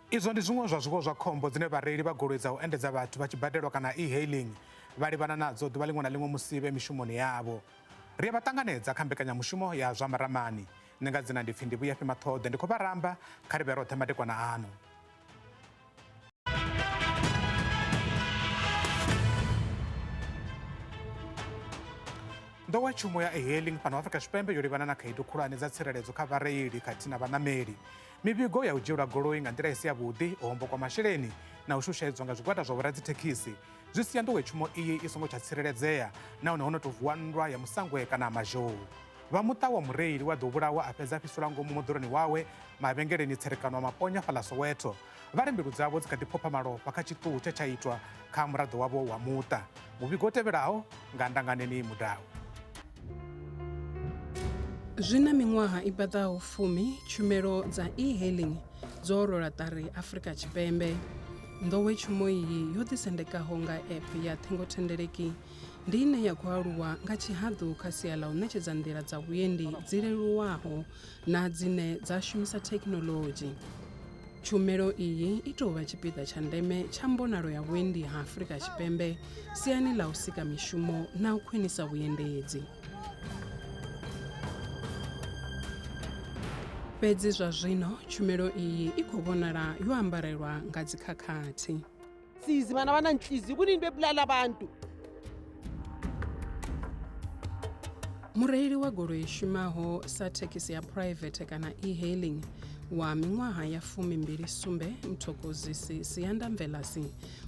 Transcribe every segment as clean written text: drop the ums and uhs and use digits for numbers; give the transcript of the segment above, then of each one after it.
Izwo ndi zwiṅwe zwa zwiwo zwa khombo dzine vhareili vha goloi dza u endedza vhathu vha tshi badelwa kana e-hailing vha livhana nadzo ḓuvha ḽiṅwe na ḽiṅwe musi vhe mishumoni yavho. Ri a vha ṱanganedza kha mbekanyamushumo ya zwa maramani. Nṋe nga dzina ndi pfi Ndivhuyafhi Maṱhoḓe, ndi khou vha ramba kha ri vhe roṱhe madekwana ano. Nḓowetshumo ya e-hailing fhano Afrika Tshipembe yo livhana na khaedu khulwane dza tsireledzo kha vhareili khathihi na vhaṋameli. Mivhigo ya u dzhielwa goloi nga nḓila i si yavhuḓi, u hombokwa masheleni na u shushedzwa nga zwigwada zwa vhoradzithekhisi zwi sia nḓowetshumo iyi i songo tsha tsireledzea nahone ho no tou vuwa nndwa ya musangwe kana mazhou. Vha muṱa wa mureili we a ḓo vhulawa a fhedza a fhiselwa ngomu moḓoroni wawe mavhengeleni tserekano a Maponya fhaḽa Soweto vha ri mbilu dzavho dzi kha ḓi phopha malofha kha tshiṱuhu tshe tsha itwa kha muraḓo wavho wa muṱa. Muvhigo u tevhelaho nga Ndanganeni Mudau. Zwi na miṅwaha i paḓaho fumi tshumelo dza e-hailing dzo rwelwa ṱari Afrika Tshipembe. Nḓowetshumo iyi yo ḓisendekaho nga app ya ṱhingothendeleki ndi ine ya khou aluwa nga tshihaḓu kha sia ḽa u ṋetshedza nḓila dza vhuendi dzi leluwaho na dzine dza shumisa thekhinoḽodzhi. Tshumelo iyi i tou vha tshipiḓa tsha ndeme tsha mbonalo ya vhuendi ha Afrika Tshipembe siani ḽa u sika mishumo na u khwinisa vhuendedzi. Fhedzi zwa zwino tshumelo iyi i khou vhonala yo ambarelwa nga dzikhakhathi. Sizi mana bananhliziyo kunini bebulala abantu. Mureili wa goloi i shumaho sa thekhisi ya phuraivethe kana e-hailing wa miṅwaha ya 27 Mthokozisi Siyanda Mvelasi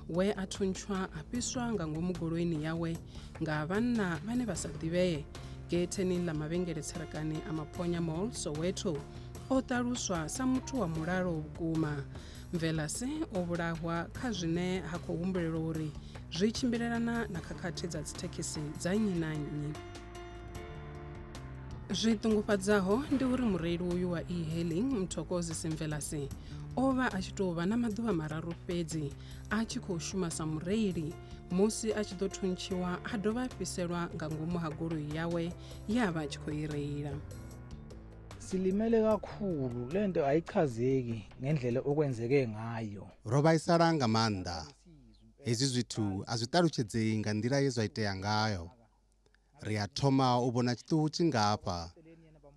we a thuntshwa a fhiswa nga ngomu goloini yawe nga vhanna vhane vha sa ḓivhee getheni ḽa mavhengele tserekani a Maponya Mall Soweto o ṱaluswa sa muthu wa mulalo vhukuma. Mvelase o vhulahwa kha zwine ha khou humbulelwa uri zwi tshimbilelana na khakhathi dza dzithekhisi dza nnyi na nnyi. Zwi ṱungufhadzaho ndi uri mureili uyu wa e-hailing Mthokozisi Mvelase o vha a tshi tou vha na maḓuvha mararu fhedzi a tshi khou shuma sa mureili musi a tshi ḓo thuntshiwa a dovha a fhiselwa nga ngomu ha goloi yawe ye a vha a tshi khou i reila. Silimele kakhulu lento ayichazeki ngendlela okwenzeke ngayo. Ro vhaisala nga maanḓa. Hezwi zwithu a zwi ṱalutshedzei nga nḓila ye zwa itea ngayo. Ri a thoma u vhona tshiṱuhu tshingafha.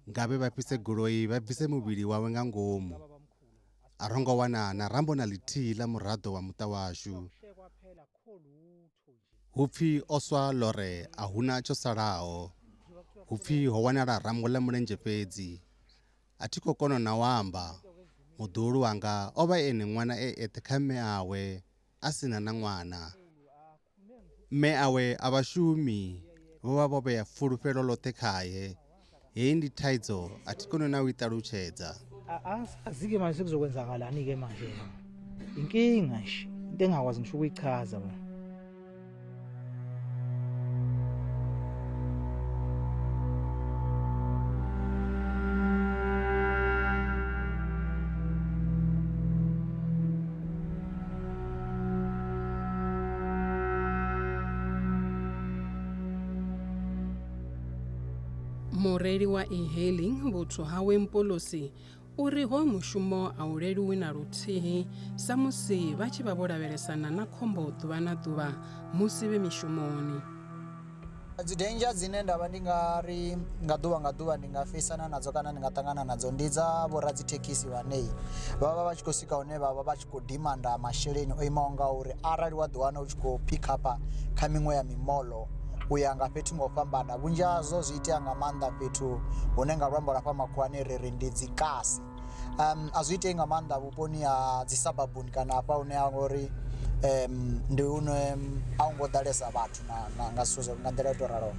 Ngavhe vha fhise goloi vha bvise muvhili wawe nga ngomu. A ro ngo wana na rambo na ḽithihi ḽa muraḓo wa muṱa washu. Hu pfi o swa lore a hu na tsho salaho. Hu pfi ho wanala rambo ḽa mulenzhe fhedzi. A thi khou kona na u amba. Muḓuhulu wanga o vha e ene ṅwana e eṱhe kha mme awe, a si na na ṅwana. Mme awe a vha shumi, vho vha vho vhea fulufhelo ḽoṱhe khae. Heyi ndi thaidzo a thi koni na u i ṱalutshedza. Asazi-ke manje sekuzokwenzakalani-ke manje. Inkinga nje, into engakwazi ngisho ukuyichaza mina. Mureili wa e-hailing Vhuthu Hawe Mpolosi uri hoyu mushumo a u leluwi na luthihi samusi vha tshi vha vho lavhelesana na khombo ḓuvha na ḓuvha musi vhe mishumoni. Dzi danger dzine nda vha ndi nga ri nga ḓuvha nga ḓuvha ndi nga feisana nadzo kana ndi nga ṱangana nadzo ndi dza vhoradzithekhisi vhanei vha vha vha tshi khou swika hune vha vha vha tshi khou dimanda masheleni o imaho nga uri arali wa ḓiwana u tshi khou phikhapha kha miṅwe ya mimoḽo u ya nga fhethu nga u fhambana. Vhunzhi hazwo zwi itea nga maanḓa fhethu hune nga luambo lwa fha makhuwani ri ri ndi dzi kasi. A zwi itei nga maanḓa vhuponi ha dzi sababuni kana hafha hune ha ngori ndi hune a hu ngo ḓalesa vhathu na na nga zwithu zwa nga nḓila yo to raloho.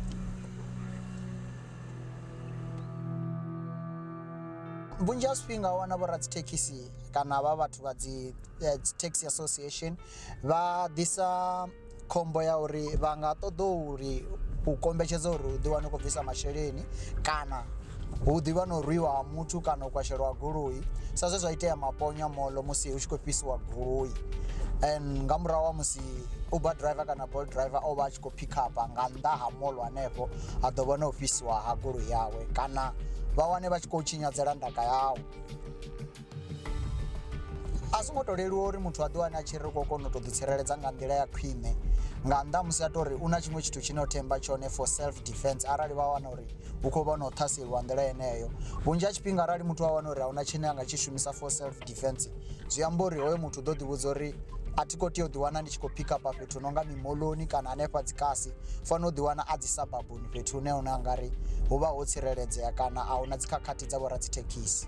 Vhunzhi ha zwifhinga u wana vho radzithekhisi kana vha vhathu vha dzi taxi association vha ḓisa khombo ya uri vha nga ṱoḓa uri u kombetshedza uri u ḓi wane u khou bvisa masheleni kana hu ḓivha no rwiwa ha muthu kana u kwashelwa goloi sa zwe zwa itea Maponya moḽo musi hu tshi khou fhisiwa goloi and nga murahu ha musi uber driver kana bolt driver o vha a tshi khou phikhapha nga nnḓa ha moḽo hanefho ha ḓo vha na u fhisiwa ha goloi yawe kana vha wane vha tshi khou tshinyadzela ndaka yau. A zwo ngo to leluwa uri muthu a ḓiwane a tshi ri khou kona u tou ḓitsireledza nga nḓila ya khwine, nga nnḓa ha musi a tou ri u na tshiṅwe tshithu tshine o themba tshone for self defence arali vha wana uri hu khou vha na u ṱhaseliwa nḓila yeneyo. Vhunzhi ha tshifhinga arali muthu a wana uri ahuna tshine a nga tshi shumisa for self defence zwi amba uri hoyo muthu u ḓo ḓivhudza uri a thi khou tea u ḓiwana ndi tshi khou phikapa fhethu hu no nga mimoḽoni kana hanefha dzi kasi, fanela u ḓiwana a dzi sababuni fhethu hune hune a nga ri hu vha ho tsireledzea kana a huna dzikhakhathi dza vhoradzithekhisi.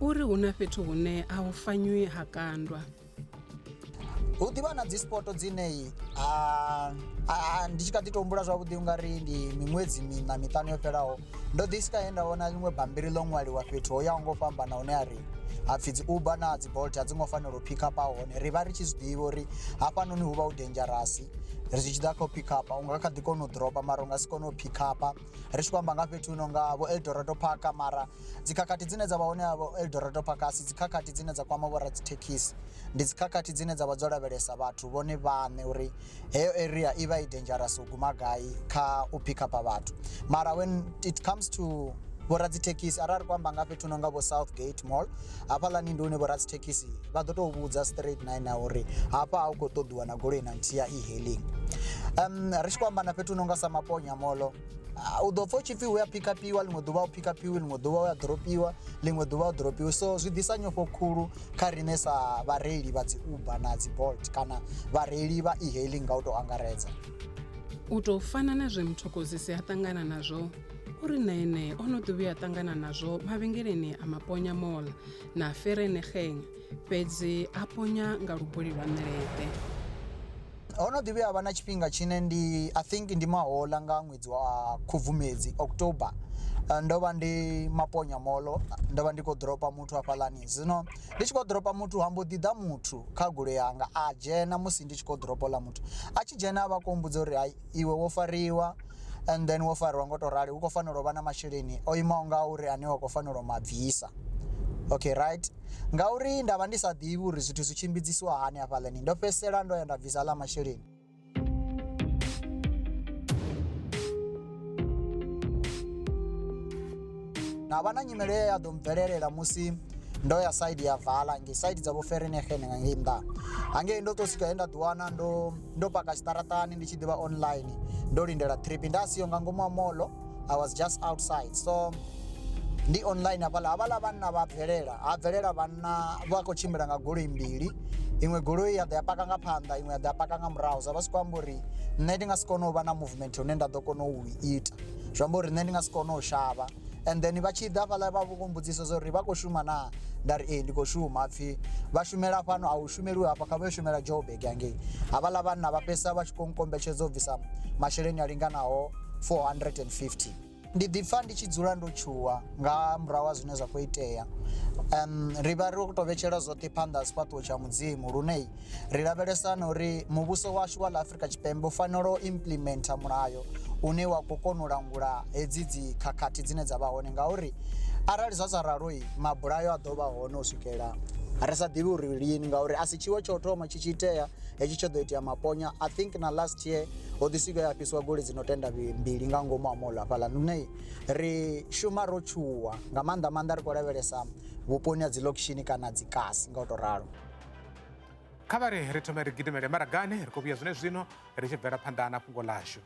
Uri hu na fhethu hune a hu fanywi ha kandwa. Hu ḓivha na dzi sport dzine ndi tshi kha ḓi to humbula zwavhuḓi ungari ndi miṅwedzi miṋa miṱanu yo fhelaho ndo ḓi swika he nda vhona ḽiṅwe bammbiri ḽo ṅwaliwa fhethu ho yaho nga u fhambana hune ha ri ha pfhi dzi uber na dzi bolt a dzi ngo fanela u phikapa hone. Ri vha ri tshi zwi ḓivha uri hafhanoni hu vha hu dangerous ri tshi ḓa kha u phikapa u nga kha ḓi kona u ḓoropa mara u nga si kone u phikapa. Ri tshi khou amba nga fhethu hu nonga vho Eldorado Park mara Dzikhakhathi dzine dza vha hone havho Eldorado Park a si dzikhakhathi dzine dza kwama vhoradzithekhisi, ndi dzikhakhathi dzine dza vha dzo lavhelesa vhathu vhone vhaṋe uri heyo area i vha i dangerous u guma gai kha u phikapha vhathu. Mara when it comes to vhoradzithekhisi arali ri khou amba nga fhethu hu no nga vho South Gate Mall hafhaḽani ndi hune vhoradzithekhisi vha ḓo tou vhudza straight na na uri hafha a hu khou ṱoḓiwa na goloi na nthihi ya e-hailing. Ri tshi khou amba na fhethu hu no nga sa Maponya Mall U ḓo pfha hu tshi pfhi hu a phikhapiwa ḽiṅwe ḓuvha a hu phikhapiwi ḽiṅwe ḓuvha hu a ḓoropiwa ḽiṅwe ḓuvha a hu ḓoropiwi so zwi ḓisa nyofho khulu kha riṋe sa vhareili vha dzi uber na dzi bolt kana vhareili vha e-hailing nga u tou angaredza. U tou fana na zwe Mthokozisi a ṱangana nazwo, u ri na ene o no ḓi vhuya a ṱangana nazwo mavhengeleni a Maponya Mall na Vereeniging, fhedzi a ponya nga lubuli lwa ṋeleṱe. Ho no ḓi vhuya ha vha na tshifhinga tshine ndi I think ndi mahoḽa nga ṅwedzi wa Khubvumedzi October ndo vha ndi Maponya Mall ndo vha ndi khou ḓoropa muthu hafhaḽani, zwino ndi tshi khou ḓoropa muthu ha mbo ḓi ḓa muthu kha goloi yanga a dzhena musi ndi tshi khou ḓoropa houḽa muthu, a tshi dzhena a vha a khou mmbudza uri hai iwe wo fariwa and then wo fariwa ngo to rali hu khou fanela u vha na masheleni o imaho nga uri ane wa khou fanela u ma bvisa. Okay right. Ngauri nda vha ndi sa ḓivhi uri zwithu zwi tshimbidzisiwa hani hafhaḽani, ndo fhedzisela ndo ya nda bvisa aḽa masheleni. Na vha na nyimele ye ya ḓo mvelelela musi ndo ya side ya Vala ngei side dza vho Vereeniging nga ngei nnḓa. Hangei ndo tou swika he nda ḓiwana ndo ndo paka tshiṱaraṱani ndi tshi ḓivha online ndo lindela trip nda siho nga ngomu ha moḽo. I was just outside so ndi online hafhaḽa havhaḽa vhanna vha bvelela ha bvelela vhanna vha khou tshimbila nga goloi mbili iṅwe goloi ya ḓa ya paka nga phanḓa iṅwe ya ḓa ya paka nga murahu zwa vha zwi khou amba uri nṋe ndi nga si kone u vha na movement hune nda ḓo kona u ita zwi amba uri nṋe ndi nga si kone u shavha and then vha tshi ḓa hafhaḽa vha vho mbudzisa zwa uri vha khou shuma naa nda ri ee ndi khou shuma hapfi vha shumela fhano a hu shumeliwi hafha kha vha yo shumela Joburg hangei havhaḽa vhanna vha fhedzisa vha tshi khou nkombetshedza u bvisa masheleni a linganaho 450. Ndi ḓipfa ndi tshi dzula ndo tshuwa nga murahu ha zwine zwa khou itea. Ri vha ro tou vhetshela zwoṱhe phanḓa ha tshifhaṱuwo tsha Mudzimu lune ri lavhelesa na uri muvhuso washu wa ḽa Afrika Tshipembe u fanela u implementer mulayo une wa khou kona u langula hedzi dzi khakhathi dzine dza vha hone ngauri arali zwa sa ralo mabulayo a ḓo vha hone u swikela ri sa ḓivhi uri lini ngauri a si tshiwo tsha u thoma tshi tshi itea hetshi tsho ḓo itea Maponya. I think na last year ho ḓi swika ya fhisiwa goloi dzi no tenda mbili nga ngomu ha moḽo hafhaḽa lune ri shuma ro tshuwa nga maanḓa maanḓa ri khou lavhelesa vhuponi ha dzi lokishini kana dzi kasi nga u tou ralo. Kha vha ri ri thome ri gidimele maragani ri khou vhuya zwine zwino ri tshi bvela phanḓa na fhungo ḽashu.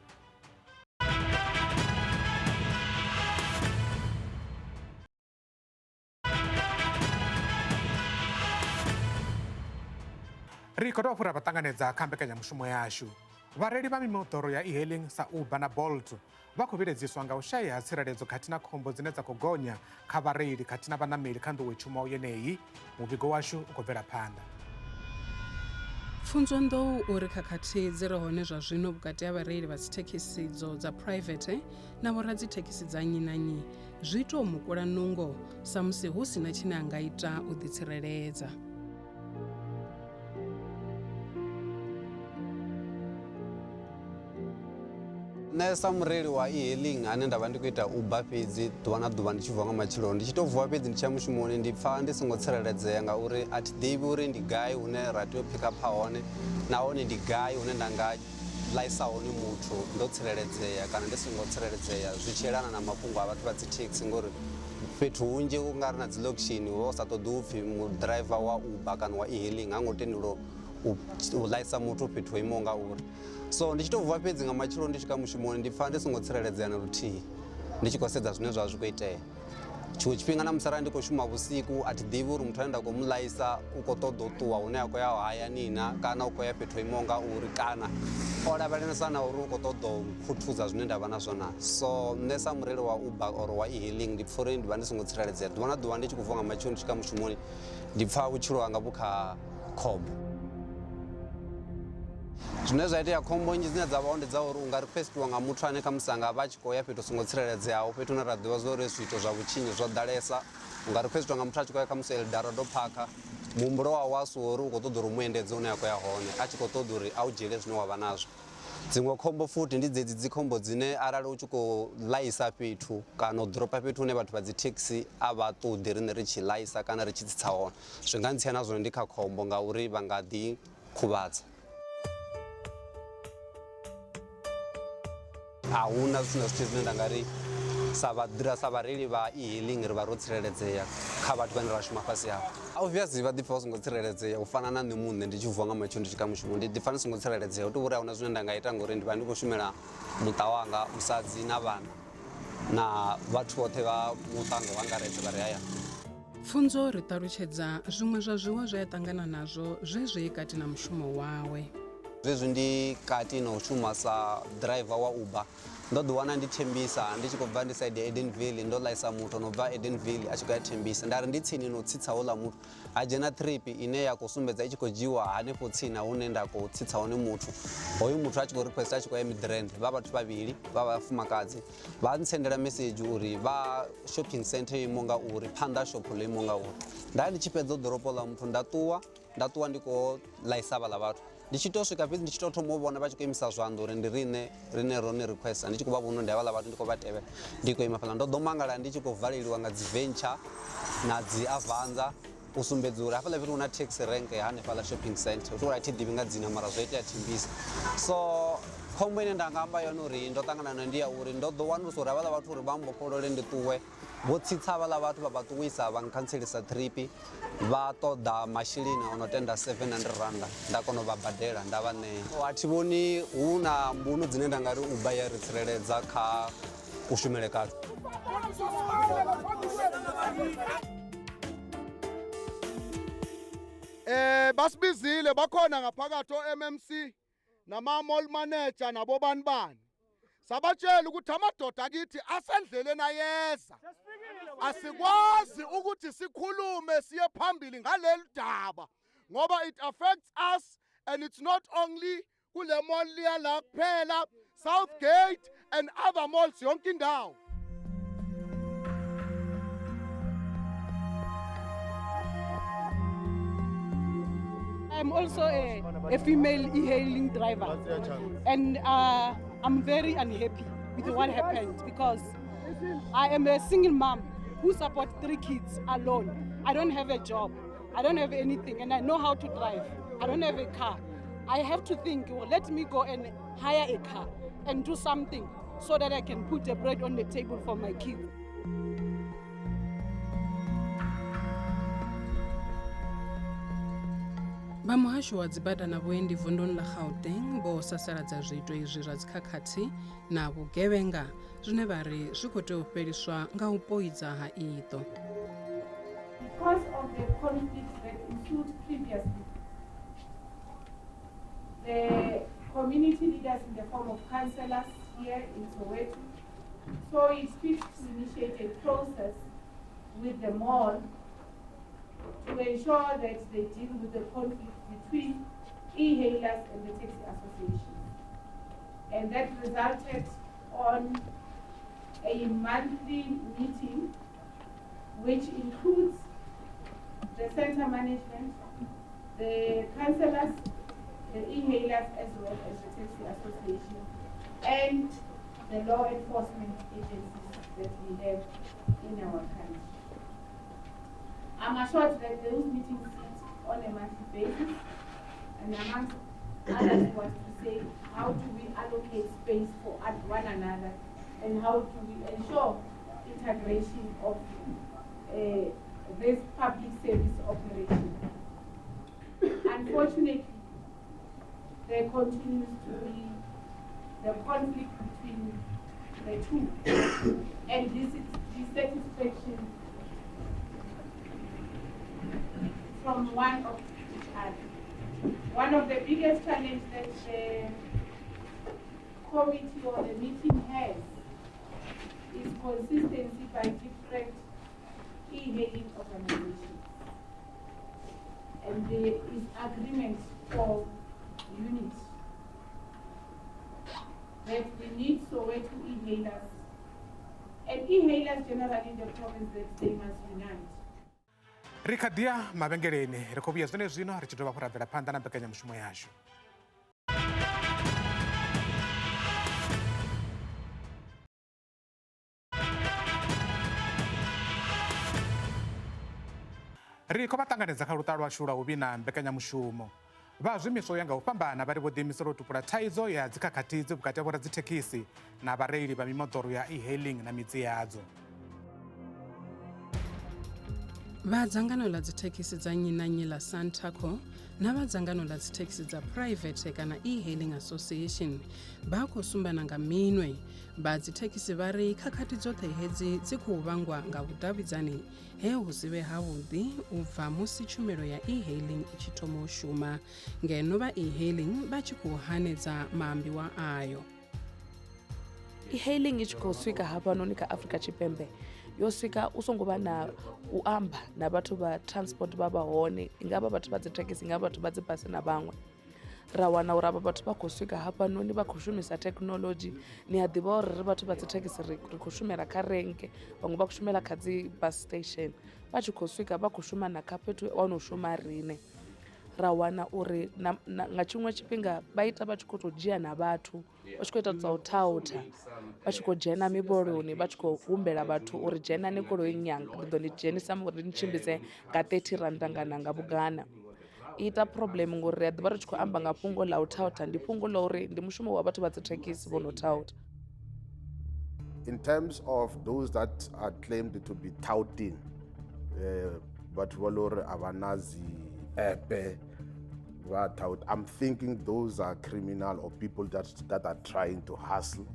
Ri khou dovha hafhu ra vha ṱanganedza kha mbekanyamushumo yashu. Vhareili vha mimoḓoro ya e-hailing sa Uber na Bolt vha khou vhiledziswa nga u shaya ha tsireledzo khathihi na khombo dzine dza khou gonya kha vhareili khathihi na vhaṋameli kha nḓowetshumo yeneyi. Muvhigo washu u khou bvela phanḓa. Pfunzo Nḓou uri khakhathi dzi re hone zwa zwino vhukati ha vhareili vha dzithekhisi dzo dza phuraivethe na vhoradzithekisi dza nnyi na nnyi zwi tou mu kula nungo samusi hu si na tshine a nga ita u ḓitsireledza. Nṋe sa mureili wa e-hailing ane nda vha ndi khou ita Uber fhedzi ḓuvha na ḓuvha ndi tshi vuwa nga matsheloni ndi tshi tou vuwa fhedzi ndi tshi ya mushumoni ndi pfha ndi songo tsireledzea ngauri a thi ḓivhi uri ndi gai hune ra tea u phikapha hone nahone ndi gai hune nda nga ḽaisa hone muthu ndo tsireledzea kana ndi songo tsireledzea zwi tshi elana na mafhungo a vhathu vha dzi thekhisi ngori Fhethu hunzhi u nga ri na dzi lokishini wo sa ṱoḓi u pfhi muḓiraiva wa Uber kana wa e-hailing ha ngo tendelwa u ḽaisa muthu fhethu ho imaho nga uri. So ndi tshi tou vuwa fhedzi nga matsheloni ndi tshi swika mushumoni ndi pfha ndi songo tsireledzea na luthihi ndi tshi khou sedza zwine zwa vha zwi khou itea. Tshiṅwe tshifhinga na musi arali ndi khou shuma vhusiku a thi ḓivhi uri muthu ane nda khou mu ḽaisa u khou ṱoḓa u ṱuwa hune a khou ya hayani na kana u khou ya fhethu ho imaho nga uri kana o lavhelesa na uri u khou ṱoḓa u nkhuthuza zwine nda vha nazwo na. So nṋe sa mureili wa Uber or wa e-hailing ndi pfha uri ndi vha ndi songo tsireledzea ḓuvha na ḓuvha ndi tshi khou vuwa nga matsheloni ndi tshi swika mushumoni ndi pfha vhutshilo hanga vhu kha khombo. Zwine zwa itea khombo nnzhi dzine dza vha hone ndi dza uri u nga requestiwa nga muthu ane khamusi anga vha a tshi khou ya fhethu songo tsireledzeaho fhethu hune ra ḓivha zwa uri zwiito zwa vhutshinyi zwo ḓalesa. U nga requestiwa nga muthu a tshi khou ya khamusi Eldorado Park muhumbulo wawe a si uri u khou ṱoḓa uri u mu endedze hune a khou ya hone a tshi khou ṱoḓa uri a u dzhiele zwine wa vha nazwo. Dziṅwe khombo futhi ndi dzedzi dzi khombo dzine arali u tshi khou ḽaisa fhethu kana u ḓoropa fhethu hune vhathu vha dzi thekhisi a vha ṱoḓi riṋe ri tshi ḽaisa kana ri tshi tsitsa hone zwi nga ntsia na zwone ndi kha khombo ngauri vha nga ḓi khuvhadza. A huna zwithu na zwithihi zwine nda nga ri sa sa vhareili vha e-hailing ri vha ro tsireledzea kha vhathu vhane ra shuma fhasi havho. Obviously vha ḓipfa vha songo tsireledzea u fana na nṋe muṋe ndi tshi vuwa nga matsheloni ndi tshi swika mushumoni ndi ḓipfa ndi songo tsireledzea hu tou vha uri ahuna zwine nda nga ita ngori ndi vha ndi khou shumela muṱa wanga musadzi na vhana na vhathu vhoṱhe vha muṱa nga u angaredza vha re hayani. Pfunzo ri ṱalutshedza zwiṅwe zwa zwiwo zwe a ṱangana nazwo zwezwi kati na mushumo wawe. Zwezwi ndi kati na u shuma sa driver wa Uber ndo ḓi wana ndi Tembisa ndi tshi khou bva ndi side ya Edenville ndo ḽaisa muthu no bva Edenville a tshi khou ya Tembisa nda ri ndi tsini no tsitsa houḽa muthu ha dzhena trip ine ya khou sumbedza i tshi khou dzhiwa hanefho tsini na hune nda khou tsitsa hone muthu hoyu muthu a tshi khou request a tshi khou ya Midrand vha vhathu vhavhili vha vhafumakadzi vha ntsendela message uri vha shopping center yo imaho nga uri phanḓa shopho ḽo imaho nga uri nda ndi tshi fhedza u ḓoropo ḽa muthu nda ṱuwa ndi khou ḽaisa vhaḽa vhathu ndi tshi tou swika fhedzi ndi tshi tou thoma u vhona vha tshi khou imisa zwanḓa uri ndi riṋe rine ro ni requesta ndi tshi khou vha vhona ndi havhaḽa vhathu ndi khou vha tevhela ndi khou ima fhaḽa ndo ḓo mangala ndi tshi khou valeliwa nga dzi Venture na dzi Avanza u sumbedza uri hafhaḽa fhethu hu na taxi rank hanefhaḽa shopping center hu uri a thi ḓivhi nga dzina mara zwo itea Tembisa. So khombo ine nda nga amba yone uri ndo ṱangana nayo ndi ya uri ndo ḓo wanulusa uri havhaḽa vhathu uri vha mbofholole ndi ṱuwe vho tsitsa havhaḽa vhathu vha vha ṱuwisa vha nkhantshelisa trip vha ṱoḓa masheleni o no tenda 700 randa nda kona u vha badela nda vha ṋea. A thi vhoni hu na mbuno dzine nda nga ri Uber ya ri tsireledza kha kushumele kashu. Basibizile bakhona ngaphakathi o-MMC nama mall manager nabo bani bani. Sabatshela ukuthi amadoda akithi asendleleni ayeza. Asikwazi ukuthi sikhulume siye phambili ngaleli daba ngoba it affects us and it's not only kule mall liya la kuphela, Southgate and other malls yonke indawo. I'm also a female e-hailing driver, and I'm very unhappy with what happened because I am a single mom who supports 3 kids alone. I don't have a job, I don't have anything, and I know how to drive. I don't have a car. I have to think, well, let me go and hire a car and do something so that I can put the bread on the table for my kids. Vha muhasho wa dzibada na vhuendi vunduni ḽa Gauteng vho sasaladza zwiito izwi zwa dzikhakhathi na vhugevhenga zwine vha ri zwi khou tea u fheliswa nga u poidza ha iṱo. Because of the conflict that ensued previously, the community leaders in the form of councillors here in Soweto saw it fit to initiate a process with the mall to ensure that they deal with the conflict between e-hailers and the taxi associations. And that resulted on a monthly meeting which includes the center management, the councillors, the e-hailers, as well as the taxi association, and the law enforcement agencies that we have in our country. I'm assured that those meetings sit on a monthly basis, and amongst others was to say, how do we allocate space for one another, and how do we ensure integration of this public service operation. Unfortunately, there continues to be the conflict between the two and this dissatisfaction from one of each other. One of the biggest challenges that the committee or the meeting has is consistency by different e-hailing organizations. And there is agreement for unity that we need Soweto e-hailers and e-hailers generally in the province that they must unite. Ri kha ḓi ya mavhengeleni, ri khou vhuya zwenezwino ri tshi dovha hafhu ra bvela phanḓa na mbekanyamushumo yashu. Ri khou vha ṱanganedza kha luṱa lwashu lwa u vhina mbekanyamushumo. Vha zwiimiswa u ya nga u fhambana vha ri vho ḓiimisela u tupula thaidzo ya dzikhakhathi dzi vhukati ha vhoradzithekhisi na vhareili vha mimoḓoro ya e-hailing na midzi yadzo. Vha dzangano ḽa dzithekhisi dza nnyi na nnyi ḽa Santaco na vha dzangano ḽa dzithekhisi dza phuraivethe kana e-hailing association vha khou sumbana nga minwe. Vha dzithekhisi vha ri khakhathi dzoṱhe hedzi dzi khou vhangwa nga vhudavhidzani he hu si vhe havhuḓi u bva musi tshumelo ya e-hailing i tshi thoma u shuma, ngeno vha e-hailing vha tshi khou hanedza maambiwa ayo. E-hailing i tshi khou swika hafhanoni kha Afrika Tshipembe yo swika u songo vha na u amba na vhathu vha transport vha vha hone, i nga vha vhathu vha dzi thekhisi, i nga vha vhathu vha dzi basi na vhaṅwe. Ra wana uri avha vhathu vha khou swika hafhanoni vha khou shumisa thekinoḽodzhi. Ni a ḓivha uri ri vhathu vha dzi thekhisi ri khou shumela kha renke, vhaṅwe vha khou shumela kha dzi bus station, vha tshi khou swika vha khou shuma na kha fhethu ono shuma riṋe. Ra wana uri nga tshiṅwe tshifhinga vha ita vha tshi khou tou dzhia na vhathu, vha tshi khou ita dza u thautha, vha tshi khou dzhena mivholoni vha tshi khou humbela vhathu uri dzhenani goloini yanga, ndi ḓo ni dzhenisa uri ni tshimbidze nga 30 rannda kana nga vhugana. Ita problem ngori ri a ḓivha ri tshi khou amba nga fhungo ḽa u thautha, ndi fhungo ḽa uri ndi mushumo wa vhathu vha dzi thekhisi vho no thautha. In terms of those that are claimed to be touting, vhathu vha ḽo uri a vha na dzi app vha tout, I'm thinking those are criminal or people that are trying to hustle.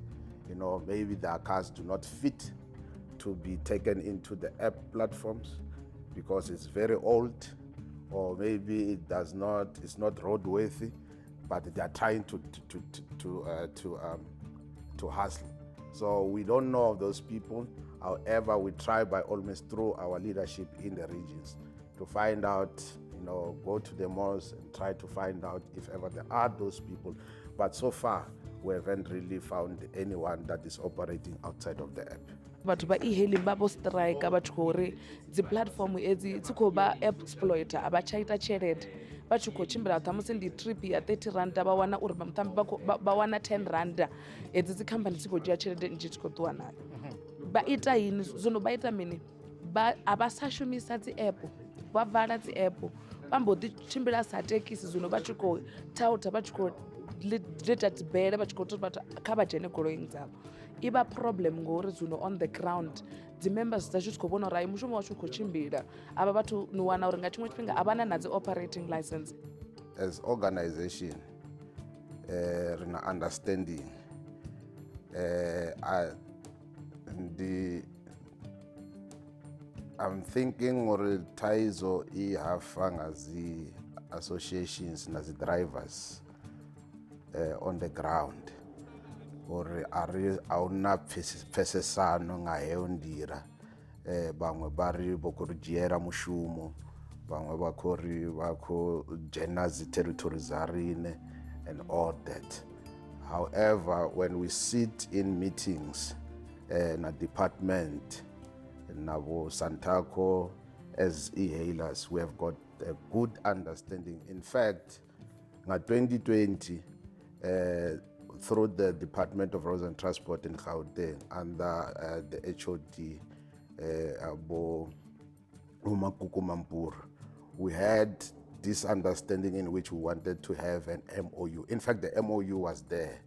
You know, maybe their cars do not fit to be taken into the app platforms because it's very old, or maybe it does not, it's not roadworthy, but they are trying to hustle. So we don't know of those people. However, we try by all means through our leadership in the regions to find out, you know, go to the malls and try to find out if ever there are those people. But so far, we haven't really found anyone that is operating outside of the app. Vhathu vha e-hailing vha vho strike vha tshi khou ri dzi platform edzi dzi khou vha exploiter, a vha tsha ita tshelede. Vha tshi khou tshimbila ṱhamusi ndi trip ya 30 rand vha wana uri vha wana 10 rand. Edzi dzi khamphani dzi khou dzhia tshelede nnzhi dzi khou ṱuwa nayo. Vha ita yini zwino? Vha ita mini? A vha sa shumisa dzi app, vha vala dzi app, vha mbo ḓi tshimbila sa thekhisi zwino vha tshi khou thautha, vha tshi khou ḽita dzibele, vha tshi khou tou vhathu kha vha dzhene goloini dzavho. I vha problem ngori zwino on the ground dzi members dzashu dzi khou vhona uri ai mushumo washu u khou tshimbila. Avha vhathu ni wana uri nga tshiṅwe tshifhinga a vha na na dzi operating license. As organization, ri na understanding. I'm thinking uri thaidzo i hafa nga dzi associations na dzi drivers on the ground, uri a huna pfesesano nga heyo nḓila. Vhaṅwe vha ri vho khou ri dzhiela mushumo, vhaṅwe vha khou ri vha khou dzhena dzi territory dza riṋe and all that. However, when we sit in meetings na department na vho Santaco as e-hailers, we have got a good understanding. In fact, nga 2020, through the Department of Roads and Transport in Gauteng, under the HOD, Abo Umakuku Mampur, we had this understanding in which we wanted to have an MOU. In fact, the MOU was there.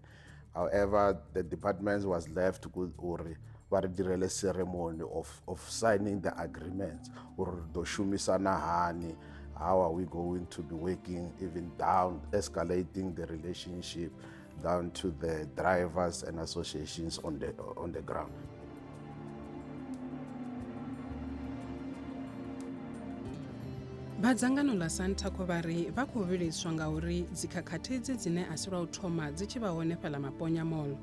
However, the department was left with uri Vha ri direle ceremony of signing the agreements uri ri ḓo shumisana hani, how are we going to be working, even down escalating the relationship down to the drivers and associations on the ground. Vha dzangano ḽa Santaco vha ri vha khou vhiliswa ngauri dzikhakhathi idzi dzine a si lwa u thoma dzi tshi vha hone fhaḽa Maponya Mall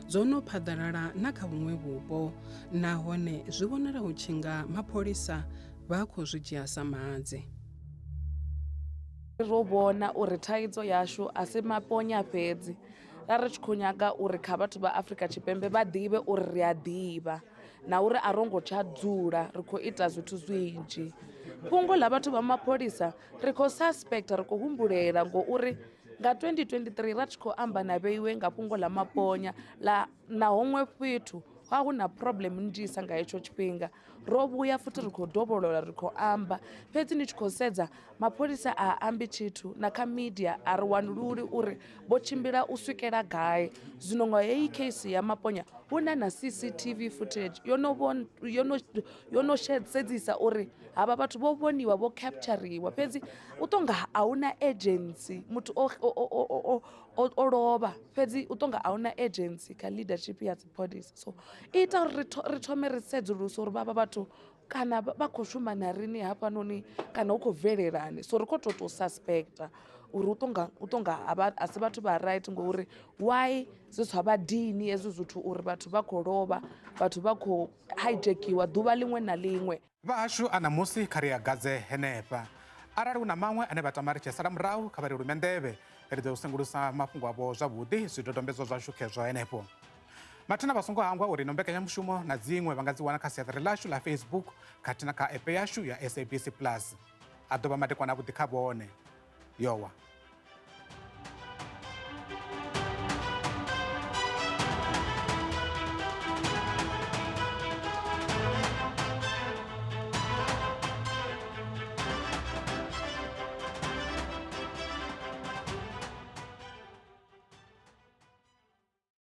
dzo no phaḓalala na kha vhuṅwe vhupo nahone zwi vhonala hu tshi nga mapholisa vha khou zwi dzhia sa madzi. Ro vhona uri thaidzo yashu a si Maponya fhedzi, ra ri tshi khou nyaga uri kha vhathu vha Afrika Tshipembe vha ḓivhe uri ri a ḓivha na uri a ro ngo tsha dzula, ri khou ita zwithu zwinzhi. Fhungo ḽa vhathu vha mapholisa ri khou suspecta, ri khou humbulela ngouri nga 2023 ra tshi khou amba na vheiwe nga fhungo ḽa Maponya ḽa na huṅwe fhethu ha hu na problem nnzhisa nga hetsho tshifhinga. Ro vhuya futhi ri khou dovholola, ri khou amba, fhedzi ni tshi khou sedza mapholisa a ambi tshithu na kha media a ri wanululi uri vho tshimbila u swikela gai. Zwino nga heyi case ya Maponya hu na na CCTV footage yo no yo no sedzisa uri havha vhathu vho vhoniwa, vho capturiwa, fhedzi u tonga a huna agency. Muthu o lovha, fhedzi u tonga a huna agency kha leadership ya dzipholisa. So i ita uri ri thome ri sedzuluse uri vhavha vhathu kana vha khou shuma na rini hafhanoni kana hu khou bvelelani. So ri khou tou suspecta uri u tonga a si vhathu vha right, ngori why zwi sa vha dini hezwi zwithu uri vhathu vha khou lovha, vhathu vha khou hijackiwa ḓuvha ḽiṅwe na ḽiṅwe. Vhahashu, a ṋamusi kha ri a gadze henefha. Arali hu na maṅwe ane vha tama ri tshi sala murahu, kha vha ri lume nḓevhe, ri ḓo sengulusa mafhungo avho zwavhuḓi. Zwidodombedzwa zwashu khezwo henefho. Mathina vha songo hangwa uri no mbekanyamushumo na dziṅwe vha nga dzi wana kha siaṱari ḽashu ḽa Facebook khathihi na kha app yashu ya SABC Plus. A ḓo vha madekwana avhuḓi kha vhone. Yowa.